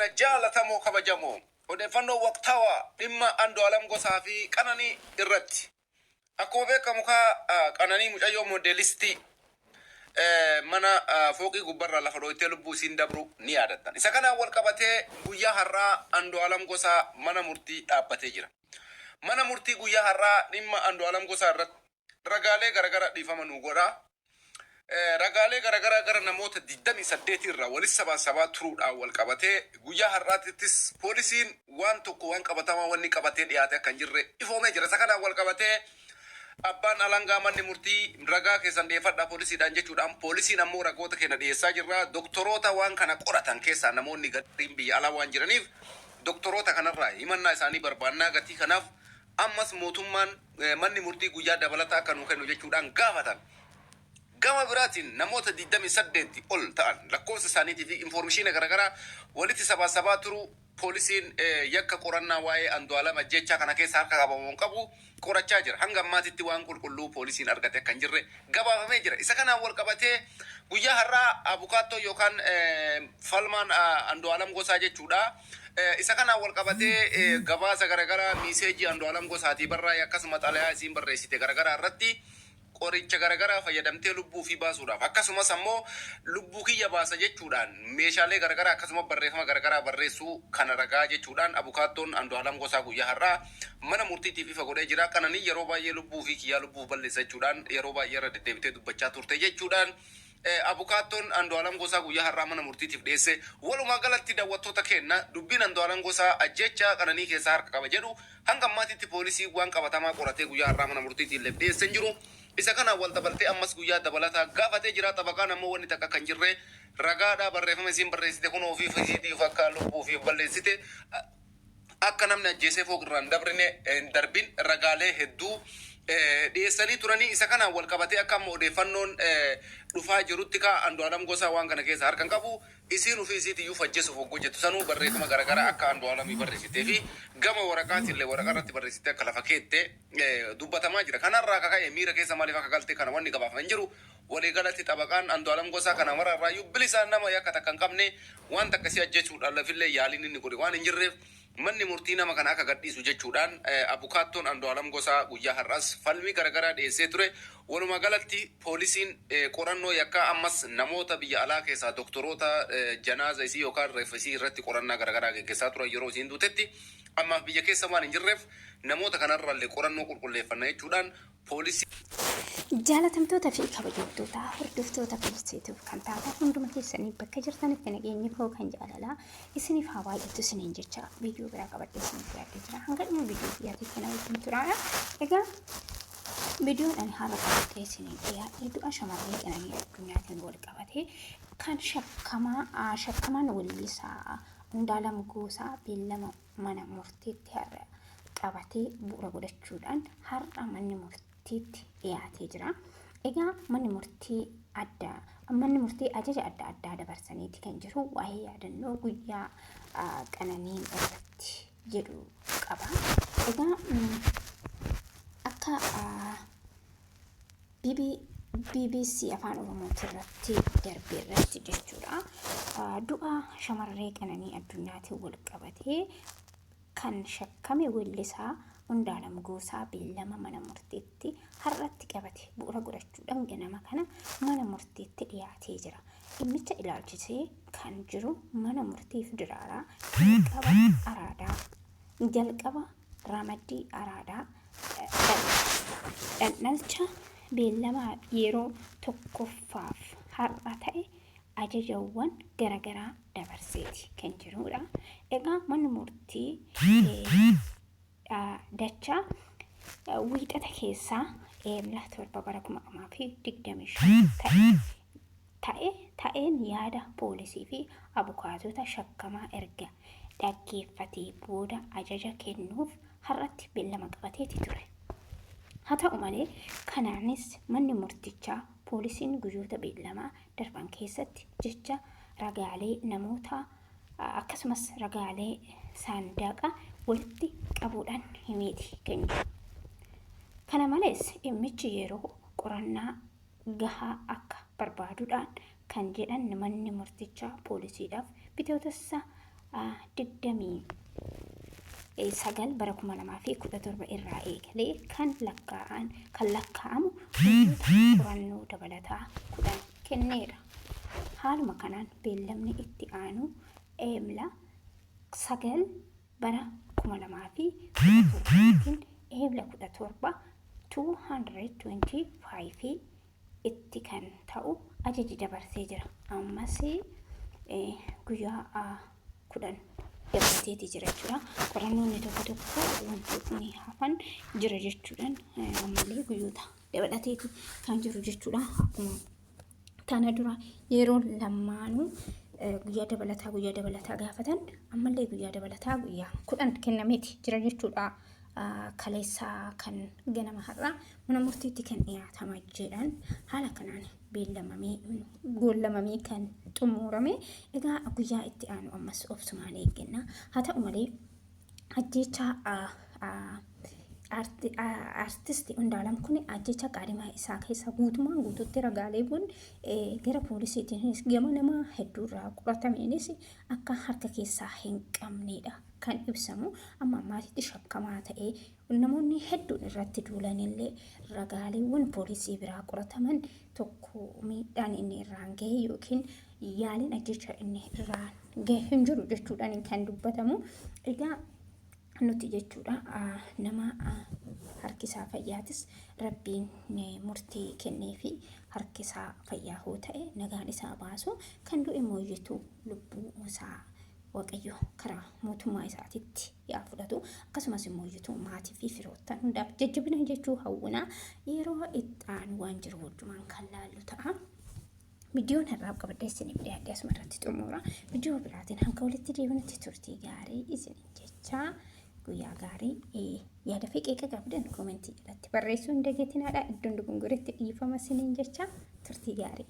Jaalatamoo kabajamoo odeeffannoo waqtaawaa dhimma Andu'aalam Gosaa fi Qananii irratti. Akkuma beekamu kaa Qananii mucayyoo moodelistii mana fooqii gubbarraa lafa dhooytee lubbuu isiin dabru ni yaadattan. Isa kanaan wal qabatee guyyaa har'aa Andu'aalam Gosaa mana murtii dhaabbatee jira. Mana murtii guyyaa har'aa dhimma Andu'aalam Gosaa irratti ragaalee garagara dhiifama nuu godhaa. Ragaalee garagaraa gara namoota 28 irraa walitti sabaasabaa turuudhaan wal qabatee guyyaa har'aatittis poolisiin waan tokko waan qabatamaa wanni qabatee dhiyaate akka hin jirre ifoomee jira. Isa kanaan wal qabatee abbaan alangaa manni murtii ragaa keessan dhiyeeffadhaa poolisiidhaan jechuudhaan poolisiin ammoo ragoota keenya dhiyeessaa jirra. Doktoroota waan kana qoratan keessaa namoonni gariin biyya alaa waan jiraniif doktoroota kanarraa himannaa isaanii barbaannaa gatii kanaaf ammas mootummaan manni murtii guyyaa dabalataa akka nuu kennu jechuudhaan gaafatan. Gama biraatiin namoota 28 ol ta'an lakkoofsa isaaniitii fi infoormishiina garaagaraa walitti sabaasabaa turuu poolisiin yakka qorannaa waa'ee Andu'aalam ajjeechaa kana keessa harka qabamu qabu qorachaa jira. Hanga ammaatitti waan qulqulluu poolisiin argate akka hin jirre gabaafamee jira. Isa kanaan wal qabatee guyyaa har'aa abukaattoo yookaan falmaan Andu'aalam Gosaa jechuudha. Isa kanaan wal qabatee gabaasa garaagaraa miiseejii Andu'aalam Gosaatii barraa'e akkasuma xalayaa isiin barreessite garaagaraa irratti qoricha garaagaraa fayyadamtee lubbuu ofii baasuudhaaf akkasumas ammoo lubbuu kiyya baasa jechuudhaan meeshaalee garaagaraa akkasuma barreeffama garaagaraa barreessuu kana ragaa jechuudhaan abukaattoon Andu'aalam Gosaa guyyaa har'aa mana murtiitiif ifa godhee jira. Qananii yeroo baay'ee lubbuu fi kiyyaa lubbuuf balleessa jechuudhaan yeroo baay'ee irra deddeebitee dubbachaa turte jechuudhaan abukaattoon Andu'aalam Gosaa guyyaa har'aa mana murtiitiif dhiyeesse. Walumaa galatti daawwattoota keenya dubbiin Andu'aalam Gosaa ajjeechaa Qananii keessaa harka qaba jedhu hanga ammaatitti poolisii waan qabatamaa qoratee guyyaa har'aa mana murtiitiin illee dhiyeesse hin jiru. Isa kanaan wal dabaltee ammas guyyaa dabalataa gaafatee jira. Xabaqaan ammoo wanni takka kan jirre ragaadha barreeffama isiin barreessite kun ofiif isiitiif akka lubbuu ofiif balleessite akka namni ajjeesee fooqirraa hin dabrine hin darbin ragaalee hedduu dhiyeessanii turanii isa kanaan wal qabatee akka amma odeeffannoon dhufaa jirutti kaa Andu'aalam Gosaa waan kana keessa harka hin qabu. Isiin ofii isiitiyyuu fajjesuuf hogguu jettu sanuu barreeffama garaagaraa akka Andu'aalamii barreessitee fi gama waraqaatillee waraqaa irratti barreessitee akka lafa keette dubbatamaa jira. Kanarraa akka ka'e miira keessa maaliif akka galte kana wanni gabaafame hin jiru. Waliigalatti xabaqaan Andu'aalam Gosaa kana mararraayyuu bilisaan nama yakka takka hin qabne waan takka si ajjechuudhaan lafillee yaaliin inni godhe waan hin jirreef manni murtii nama kana akka gadhiisu jechuudhaan abukaattoon Andu'aalam Gosaa guyyaa har'as falmii garaagaraa dhiyeessee ture. Walumaa galatti poolisiin qorannoo yakkaa ammas namoota biyya alaa keessaa doktoroota janaaza isii yookaan reeffa isii irratti qorannaa garaagaraa geggeessaa turan yeroo isiin duutetti ammaaf biyya keessa waan hin jirreef namoota kanarraallee qorannoo qulqulleeffanna jechuudhaan poolisii Jaalatamtoota fi kabajamtoota hordoftoota Piilseetuuf kan taatan hunduma keessanii bakka jirtanitti nageenyi koo kan jaalalaa isiniif haa baay'atu isiniin jecha viidiyoo biraa qabadhee isiniif dhiyaatee jira. Hanga dhuma viidiyoo kiyyaatti kana wajjin turaadha. Egaa viidiyoon ani har'a qabadhee isiniif dhiyaadhe du'a shamarree Qananii Addunyaatiin wal qabatee kan shakkamaa shakkamaan weellisaa Hundaalam Goosaa beellama mana murtiitti har'a qabatee bu'uura godhachuudhaan har'a manni murtiitti dhiyaatee jira. Egaa manni murtii adda manni murtii ajaja adda addaa dabarsaniiti kan jiru waa'ee yaadannoo guyyaa qananii irratti jedhu qaba. Egaa akka BBC Afaan Oromooti irratti darbe irratti jechuudha. Du'a shamarree Qananii Addunyaatiin wal qabatee kan shakkame weellisaa Hundaalam Goosaa beellama mana murtiitti har'atti qabate bu'uura godhachuudhaan ganama kana mana murtiitti dhiyaatee jira. Dhimmicha ilaalchisee kan jiru mana murtii federaalaa jalqaba araadaa jalqaba ramaddii araadaa dhandhalcha beellamaa yeroo tokkoffaaf har'a ta'e ajajawwan garagaraa dabarseeti kan jirudha. Egaa manni murtii dachaa wiixata keessaa Eebla 7 bara 2025 ta'e ta'e ta'een yaada poolisii fi abukaatota shakkamaa erga dhaggeeffatee booda ajaja kennuuf har'atti beellama qabateeti ture. Haa ta'u malee kanaanis manni murtichaa poolisiin guyyoota beellamaa darban keessatti jecha ragaalee namoota akkasumas ragaalee saandaaqa walitti qabuudhaan himeeti kan jiru. Kana malees dhimmichi yeroo qorannaa gahaa akka barbaaduudhaan kan jedhan manni murtichaa poolisiidhaaf Bitootessa 29 bara 2017 irraa eegalee kan lakkaa'an kan lakkaa'amu guyyoota qorannoo dabalataa 10 kenneera. Haaluma kanaan beellamni itti aanu Eebla 9 bara 2017 yookiin Eebla 17 225 itti kan ta'u ajaji dabarsee jira. Ammas guyyaa 10 dabalateeti jira jechuudha. Qorannoonni tokko tokko wantootni hafan jira jechuudhaan ammallee guyyoota dabalateeti kan jiru jechuudha. Akkuma kana dura yeroo lamaanuu guyyaa dabalataa guyyaa dabalataa gaafatan ammallee guyyaa dabalataa guyyaa 10 kennameeti jira jechuudha. Kaleessaa kan ganama har'aa mana murtiitti kan dhiyaatama jedhan haala kanaan beellamamee goollamamee kan xumurame. Egaa guyyaa itti aanu ammas obsumaan eegganna. Haa ta'u malee ajjeechaa artisti Hundaalam kun ajjeechaa qaadhimaa isaa keessa guutumaan guututti ragaalee kun gara poolisiitiinis gama nama hedduurraa qoratameenis akka harka keessaa hin qabnedha kan ibsamu. Amma ammaatitti shakkamaa ta'ee namoonni hedduun irratti duulanillee ragaaleewwan poolisii biraa qorataman tokko miidhaan inni irraan gahe yookiin yaaliin ajjeechaa inni irraan gahe hin jiru jechuudhaan kan dubbatamu. Egaa nuti jechuudha nama harkisaa fayyaatis rabbiin murtii kennee fi harkisaa fayyaa hoo ta'e nagaan isaa baasu, kan du'e mooyyitu lubbuu isaa Waaqayyo karaa mootummaa isaatitti yaa fudhatu. Akkasumas immoo iyyuu maatii fi firoottan hundaaf jajjabina jechuu hawwina. Yeroo itti aanu waan jiru wajjumaan kan laallu ta'a. Viidiyoon har'aaf qabadhee isiniif dhiyaadhe asuma irratti xumura. Viidiyoo biraatiin hanga walitti deebinutti turtii gaarii isiniin jechaa, guyyaa gaarii. Yaada fi qeeqa qabdan koomentii jalatti barreessuu hin dagatinaadha. Iddoon dogongoretti dhiifama isiniin jecha, turtii gaarii.